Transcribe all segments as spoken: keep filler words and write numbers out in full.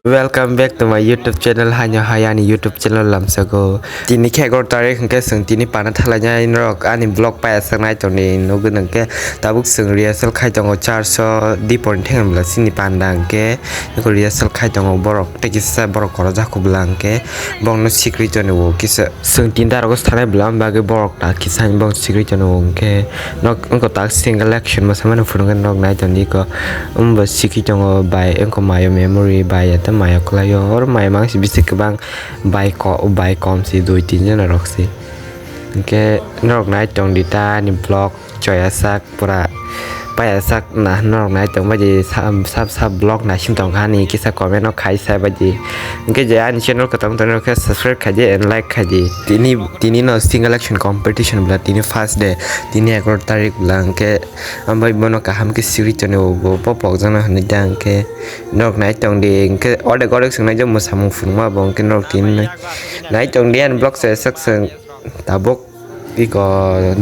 Welcome back to my YouTube channel. Haino hai ani YouTube channel lamsago. Tini khe egaroh tarik hwnkhe chwng tini pana thalainai norok ani vlog paiyasak nai tongdi nugwi nangkhe tabuk chwng rehearsal khai tongo church o dipor ni thengwi bwla chini panda hwnkhe eko rehearsal khai tongo borok tei kisa borok korojak kubla hwnkhe bongno sikri tonwi o kisa. Chwng tinta rogo sanai bwlam bagwi borok ta kisa bong sikri tongo hwnkhe nok wngkha tak single action mosamani phunukhe nok nai tongdi eko wngbo sikri tongo bai wngkha mayo memory bai ata mayo kwlaio oro mayo mangsi bisi kwbang bai ko bai kom si dui tin jona rok si hwnkhe norok nai tongdi ta ani vlog. Choya sak pura paya sak na norok nai tong baidi sab sab vlog naising tong kha ni kisa comment o khai sai baidi hwnkhe je ani channel kwtal tong khe subscribe khai di and like khai di tini tini no single action competition bwla tini first day tini egaroh tarik bwla hwnkhe ambai bono kaham khe siri tonwi bo bo pokjak no hinwi da hwnkhe norok nai tong di hwnkhe ordek ordek swng nai jak mwsamung phunukma bo hwnkhe norok tini nai tong di ani vlog se sak swng tabuk. Iko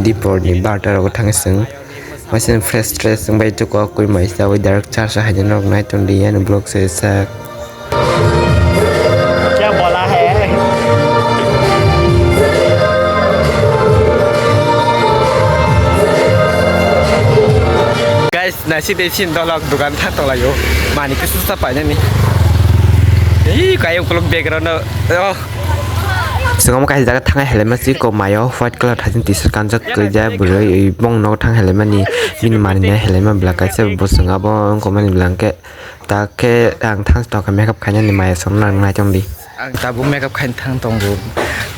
dipor ni barta rogo thangwi chwng masa fresh fresh wngbai tuko kwi mai chawi direct charge hai norok nai tong di ani vlog se sak. Kya bola hai? Guys, nasi de chin dolok dukan thak tong layo. Mani kisa sa painani. Ih, kayo kuluk background no. Oh. Chwng omo kaisa jaga thangnai helaima si ko mayo white colour thajin t-shirt kanjak kwrwi ja bwrwi bong nogo thang helaimani bini manwi nai helaima bwla kaisa bo chwng abo wngkha mani bwla hwnkhe ta khe ang thang tongkha makeup khainani maya songno nang nai tongdi. Ang tabuk makeup khaina thang tongo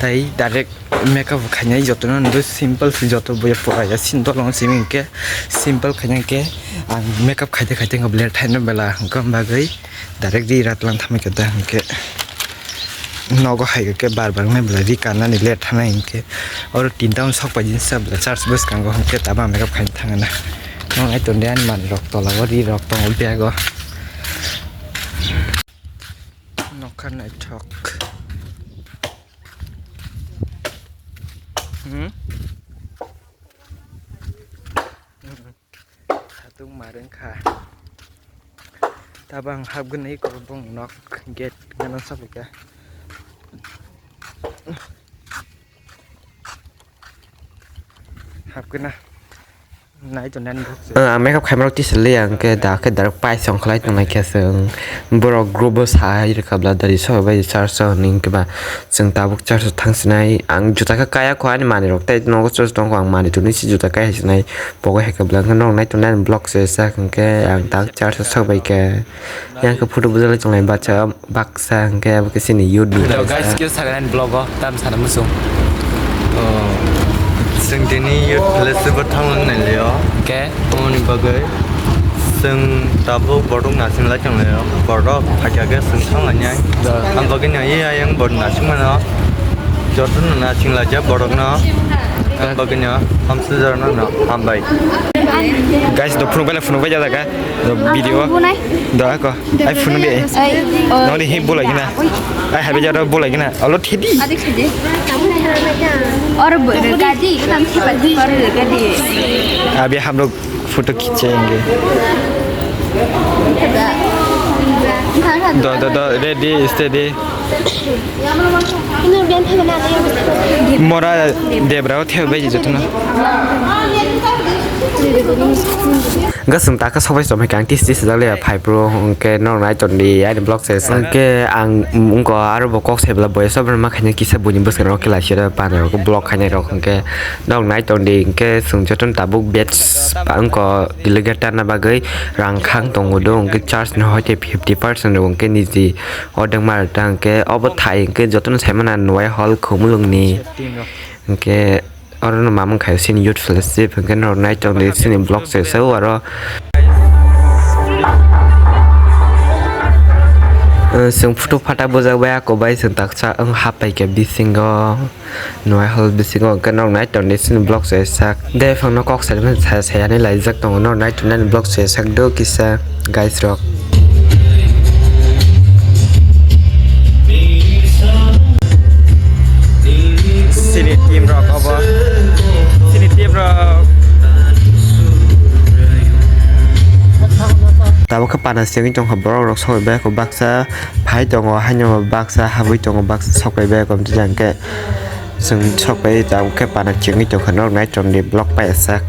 tei direct makeup khainai jotono nw simple se joto boya pura ya sin dolong simi hwnkhe simple khaina hwnkhe ang makeup khaite khaite hwnkhe blur thaino bela hwnkhe bagwi. Direct ri rat lang thamai khe da hwnkhe nogo hai khe bar bar wngnai bwla ri kanani let thanai hwnkhe oro tinta hwn sok pai jinsa bwla church bwskango hwnkhe taba makeup khaina thangna nong ai tonde ani manwi rok tola o ri rok tongo bag o nokha naithok. Hmm? Satung mareng kha. Tabang hapgwnai ko bong nok gate gana sabuka. Hapgwna. Nai to nan bok. Ang makeup khaima rok tisali ang ke da ke dark pai song khlai tongnai khe se borok group bo sai rwkha bla dari so bai char so ning keba. Chwng tabuk church o thang sinai, ang juta khe kaya kho ani manwi rok tei nogo church tong kho, ang manwi twnwi se juta kaya sinai, pogo hai khe bwlai khe norok nai tongnai ani vlog se sak hwnkhe ang tak church o sok bai khe yang khe photo bujak lai tonglai bacha baksa hwnkhe abo khe chini youth ni. Hello guys, kisa sakha ani vlog o tam sana muchung. Oh, chwng tini youth fellowship o thang nai le o. Hwnkhe Aboni bagwi chwng tabuk borok nasinglai tonglai o, borok phaikha khe chwng thanglainai. Da. Ang bagwi no ye ayang borok nasingmano jotono nasinglaijak borokno. Ang bagwi no hamsajak no hambai. Guys, do phunukbai phunukbai jada ka do video. Bunai. Do ako. Ai phunuk de. Ai, oh. Noni hi bolai gina. Ai habi jada bolai gina. Alo thedi. Adik thedi. Or gadi, tam thedi. Or gadi. Abi hamrok photo khichenge. Do, do, do, ready, steady. Mora debra o theo bai jotono. Gasung taka sobai somai kang tis tis jale phai pro hwnkhe norok nai ton di ani vlog se hwnkhe ang wngko aro bo kok sai bwla boya sobrang ma khaina kisa buini bwskango khe laisira panai rok vlog khainai rok hwnkhe. Norok nai tong di, hwnkhe chwng jotono tabuk batch wngkha delegator na bagwi rang khang tongo do, hwnkhe church ni hoite fifty percent rw hwnkhe niji ordek ma rwkha, hwnkhe obo thai hwnkhe jotono saimano Nuwai hall Khumulwng ni, hwnkhe oro no mamung khaio chini youth fellowship, hwnkhe norok nai tong di chini vlog se sao aro. Chwng photo phatak bujak bai ako bai chwng taksa wng hap pai khe bisingo. Nuwai hol bisingo hwnkhe norok nai tong di chini vlog se sak. De phangno kok saimani sa-, sayani laijak tongo, norok nai tongnani vlog se sak do kisa guys rok. Chini team rok obo. Chini team rok. Tabuk Khe pana chengwi tongkha borok rok sokbai ko baksa phai tongo haino baksa habwi tongo baksa sokbai ko tei hwnkhe chwng sokbai tabuk khe pana chengwi tongkha norok nai tongdi vlog paisa.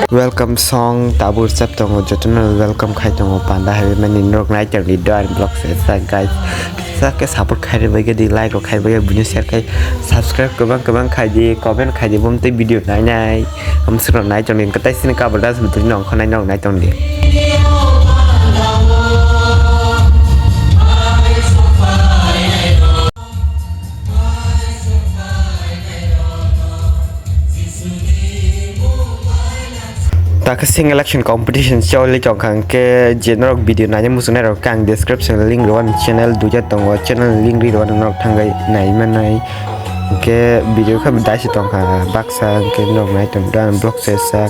Welcome song tabuk rwchap tongo, jotono welcome khai tongo panda hai mani norok nai tongdi doan vlog se sa guys. Sa khe support khai rwbaikhe di, like rok khai rwbaikhe, buino share khai, subscribe kwbang kwbang khai di, comment khai di, bumtwi video nai nai. Amswk rok nai tongdi, kwtai sini cover dance bwtwi nongkha nai norok nai tongdi. Takhe sing election competition choli tongkha hwnkhe je norok video naina muchungnai rok khe ang description link rwani channel duita tongo, channel link ri rwani norok thangwi nai manai. Hwnkhe video khe daisi tongkha baksa hwnkhe norok nai tongdi ang vlog se sak.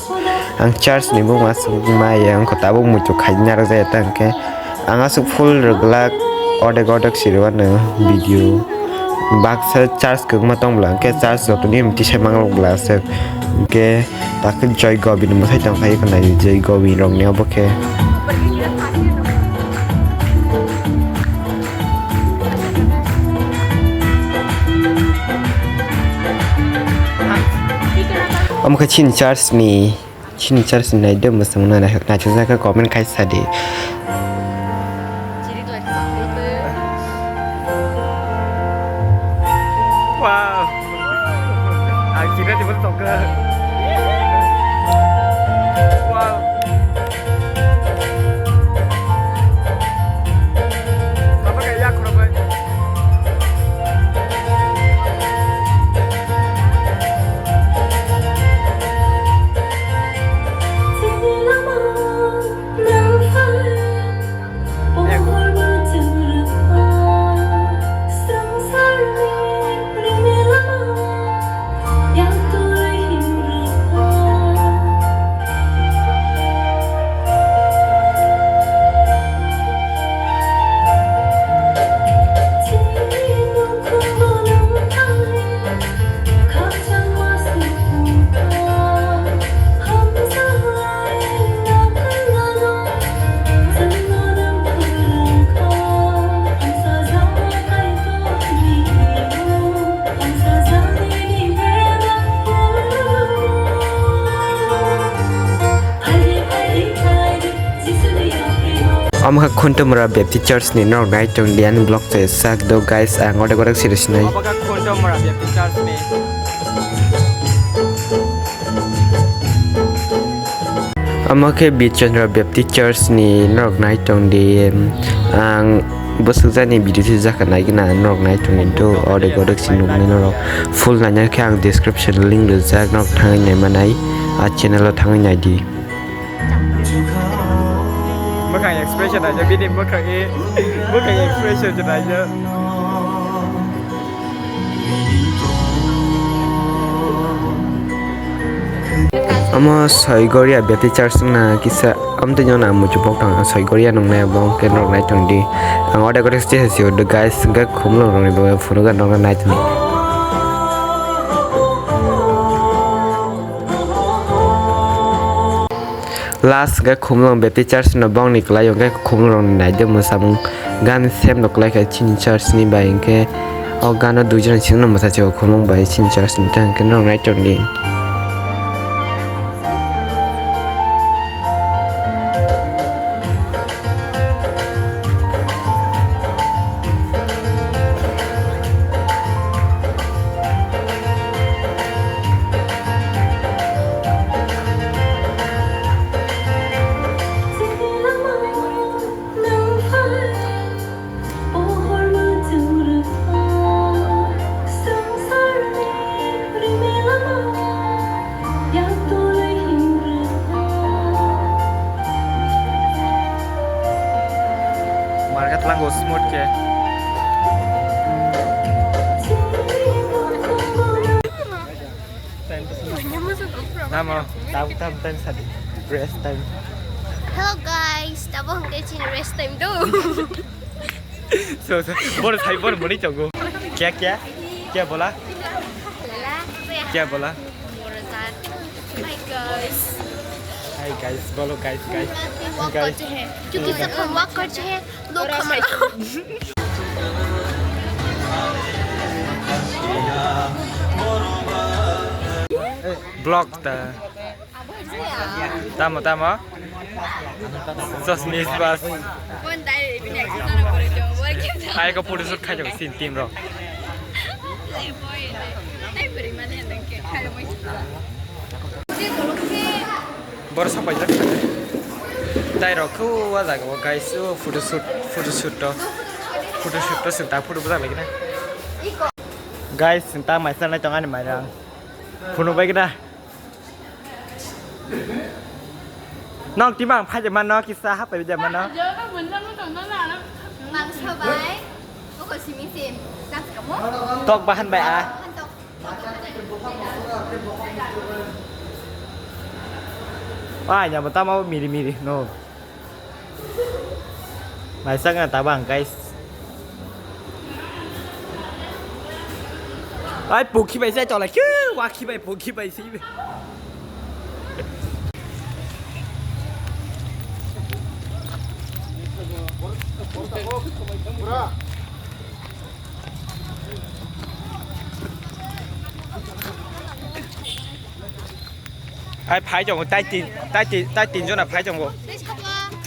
Ang church ni buma aswk maya wngkha tabuk muitu khaina narwk jaya ta hwnkhe. Ang aswk full rwglak, odek odek se rwano video. Baksa church kwbangma tong bwla, hwnkhe church jotoni mtwi sai manglok bwla aswk. Hwnkhe takhe Joy Gobi ni mwsai tongkha, eko nai Joy Gobi rokni obo khe. Omo khe chini church ni. Chini church ni naidi mwswk nai naithok naithok jagwi comment khai sadi. Wow. Ang kira di mana tongka. Wow. Apa kayak yak kurang baik. Omo khe Khuntumra Baptist Church ni norok nai tong di ani vlog se sak do guys, ang orek orek siri sinai. Omo khe Khuntumra Baptist Church ni. Omo khe Birchandra Baptist Church ni norok nai tong di, ang bwswk jani video swijak kha nai gana norok nai tong di do orek orek si nuknai norok full naina khe ang description link rijak norok thangwi nai manai a channel o thangwi nai di. Bwkhang expression naijak, bini bwkhang e, bwkhang expression se naijak. Omo Soigoria Baptist Church wngna kisa, omo twi nw na muchupok tong Soigoria nungnai abo hwnkhe norok nai tong di. Ang order order stage se hwdw guys, hwnkhe khumlwng rokni bo phunukgwi norokno nai tong di. Last hwnkhe Khumlwng Baptist Church no bongni kwlai o hwnkhe Khumlwng rokni naidi mwsamung gan sem no kwlai kha chini church ni bai hwnkhe o gano duijon simi no mwsachio Khumlwng bai chini church ni tei hwnkhe norok nai tong di. Tamo, tam, tam, tam, sadi. Rest time. Hello guys, tabo hwnkhe chini rest time do. So, so, boro sai, boro muni chongo. Kya, kya? Kya bola? Kya bola? Hi guys. Hi guys, bolo guys, guys. Guys. क्योंकि सब हम वॉक कर रहे हैं, लोग हम Vlog ta. Tamo, tamo? Just miss bas. Hai ko photo shoot khai jago sin team ro. Bor sa paijak. Tai rok khu wa jaga o guys, o photo shoot, photo shoot to. Photo shoot to sing ta photo bujak lagi na. Guys, sing ta mai sa nai tong ani mai rang. Phunu bai gida. Nok ti bang phai mano kisa hapai de mano. Mangso bai. Oko simi sim. Das kamu. Tok bahan bai a. Bahan tok. Wah, nyabo tamo miri miri no. Mai sanga tabang guys. Ai pukhi bai sai tola khe wa khi bai pukhi bai si. Hai phai tongo, tai tin, tai tin, tai tin jona phai tongo.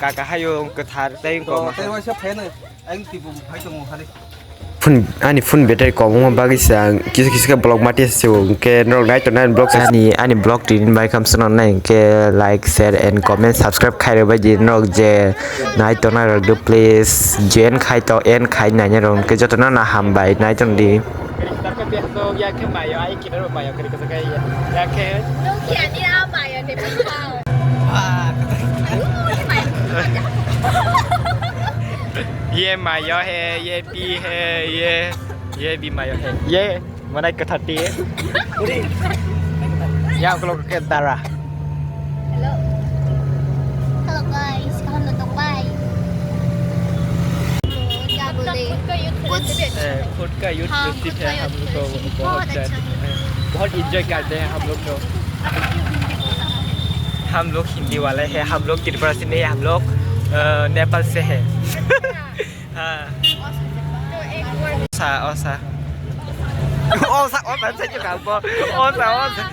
Kaka hayo kwthar tai wngkoma. Tei waisa phai no, ang tipo phai tongo khali. Phone, ani phone battery kobongma bagwi se ang kisa kisa khe vlog mati se o, hwnkhe norok nai tongnai ani vlog ani, ani vlog tini bai kham swnam nai hwnkhe like, share and comment, subscribe khai rwbai di norok je nai tongnai rok do please join khai to, end khai nai rok hwnkhe jotono no hambai nai tong di. Nokya ni a mayo ni papa. Ye mayo he, ye pi he, ye, ye bi mayo he. Ye, mana kata ti. Ya, kalau ke dara. Hello. Hello guys, kaham na tong bai. क्या बोले? कुछ, ए, खुद का यूथ हाँ, फेस्टिव खुद है, का हम यूथ लोग को फेस्टिव। बहुत बहुत अच्छा है। बहुत एंजॉय करते हैं हम लोग तो। हम लोग हिंदी वाले हैं, हम लोग त्रिपुरा से नहीं, हम लोग, अ, नेपाल से हैं। हाँ। Osa, osa. Osa, osa, saya juga apa? Osa, osa.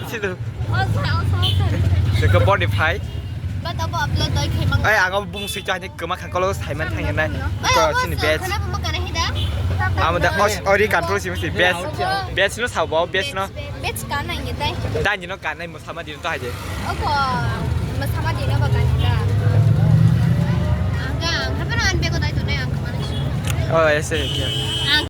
Situ. Osa, osa, osa. Dekat Bonify. Bat apa upload doi khemang. Ai, ang bung sui chani kema khang kolo Simon thang na. Ai, ko sini osa, batch. Kenapa makan hida? Amo da os ori control sini batch. Batch no sabo, batch no. Batch kana ini tai. Dan jino kana. Sama din to haje. Oko, sama din oko kan da. Ang ka, ang ka pero an bego dai to ne ang ka mana. Oh, ese kya. Ang